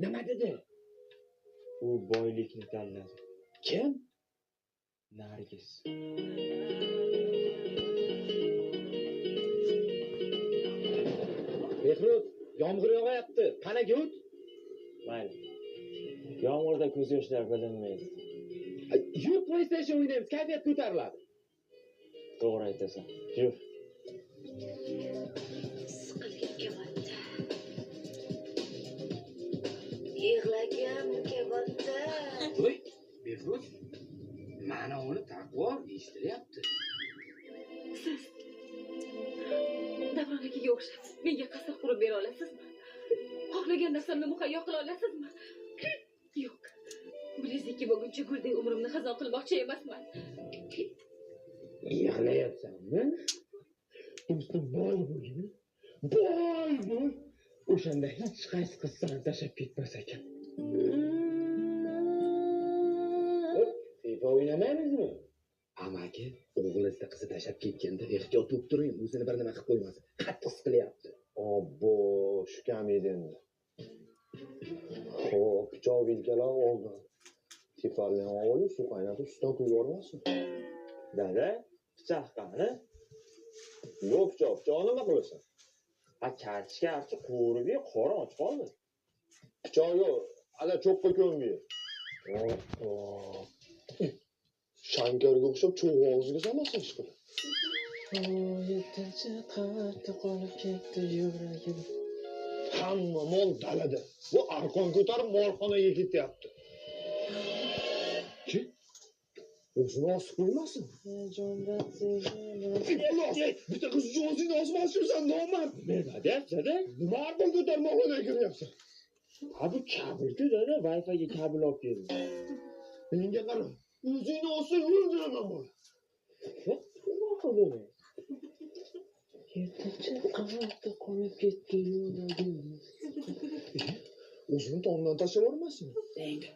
Nima dedi? U boylikni tanladi. Kim? Nargiz. Behruz, yomg'ir yog'ayapti. Panaga o't. Mayli. Yomg'irda ko'z yoshlar bilinmaydi. Yur, PlayStation o'ynaymiz, kayfiyat ko'tariladi. To'g'ri aytasan. Yur. Siqilgim kelyapti. Yig'lagim kelyapti. Voy, Behruz, mana uni taqvo eshitilyapti. Siz Davron akaga o'xshab menga qasr qurib bera olasizmi? Xohlagan narsamni muhayyo qila olasizmi? Yo'q. 102 bo'lguncha guldek umrimni xazon qilmoqchi emasman. Yig'layapsanmi? Do'stim, boy bo'lgin. Boy bo'l. O'shanda hech qaysi qiz seni tashlab ketmas ekan. FIFA o'ynamaymizmi? Amaki, o'g'lisi qizi tashlab ketganda ehtiyot bo'lib turing, o'zini bir nima qilib qo'ymasin. Qattiq siqilyapti. Obbo, shu kam edi endi. Xo'p, pichoq vilkalar oldim. Tefalni olib, suv qaynatib, sutdan quyib yubormasin. Dada, pichoq qani? Yo'q, pichoq, pichoq nima qilasan? Ha, kartoshka archib qovurib ye, qorin och qoldi. Pichoq yo'q, ala cho'qqa ko'mib ye. Shankarga o'xshab cho'g' og'ziga solmasin hech qilib. Yettinchi qavatda qolib ketdi yuragim. Hamma mol dalada. Bu arqon ko'tarib molxonaga ketyapti. Kim? O'zini osib qo'ymasin. Bitta qiz uchun o'zingni osmoqchimisan, nomard. Nima deyapsan, dada? Nima arqon ko'tarib molxonaga kiryapsan? Ha, bu kabel-ku, dada, Wi-Fi'ga kabel olib keldim. Menga qara, o'zingni olsang o'ldiraman bola. Nima qildim? Yettinchi qavatda qolib ketdi yuragim. O'zini tomdan tashlab yubormasin. Endi.